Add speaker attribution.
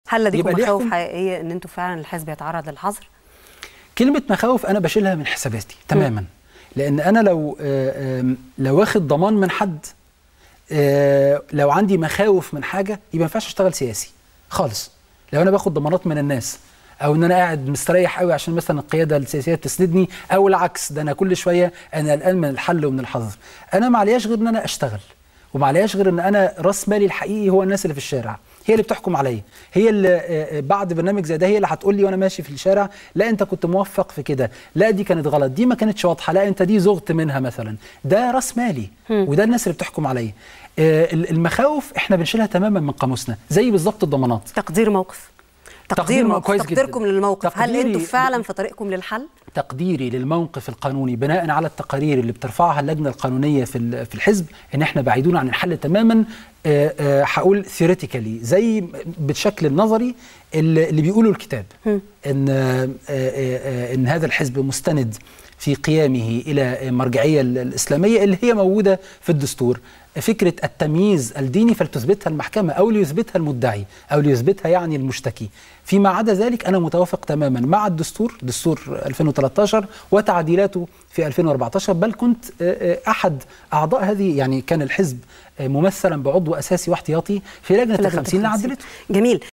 Speaker 1: هل لديكم مخاوف حقيقية ان انتم فعلا الحزب يتعرض للحظر؟
Speaker 2: كلمة مخاوف انا بشيلها من حساباتي تماما، لان انا لو واخد ضمان من حد، لو عندي مخاوف من حاجة يبقى ما ينفعش اشتغل سياسي خالص. لو انا باخد ضمانات من الناس، او ان انا قاعد مستريح قوي عشان مثلا القيادة السياسية تسندني، او العكس، ده انا كل شوية انا قلقان من الحل ومن الحظر. انا ما علياش غير ان انا اشتغل، وما علياش غير ان انا راس مالي الحقيقي هو الناس اللي في الشارع، هي اللي بتحكم عليا، هي اللي بعد برنامج زي ده هي اللي هتقول لي وانا ماشي في الشارع، لا انت كنت موفق في كده، لا دي كانت غلط، دي ما كانتش واضحة، لا انت دي زغت منها مثلا. ده راس مالي وده الناس اللي بتحكم عليا. المخاوف احنا بنشيلها تماما من قاموسنا، زي بالظبط الضمانات.
Speaker 1: تقدير موقف، تقدير موقف، تقديركم للموقف، هل انتم فعلا في طريقكم للحل؟
Speaker 2: تقديري للموقف القانوني بناء على التقارير اللي بترفعها اللجنة القانونية في الحزب ان احنا بعيدون عن الحل تماما. هقول theoretically زي بالشكل النظري اللي بيقوله الكتاب، ان هذا الحزب مستند في قيامه الى المرجعية الاسلامية اللي هي موجودة في الدستور. فكرة التمييز الديني فلتثبتها المحكمة أو ليثبتها المدعي أو ليثبتها يعني المشتكي. فيما عدا ذلك أنا متوافق تماما مع الدستور، دستور 2013 وتعديلاته في 2014، بل كنت أحد أعضاء هذه، يعني كان الحزب ممثلا بعضو أساسي واحتياطي في لجنة ال50 اللي عدلته.
Speaker 1: جميل.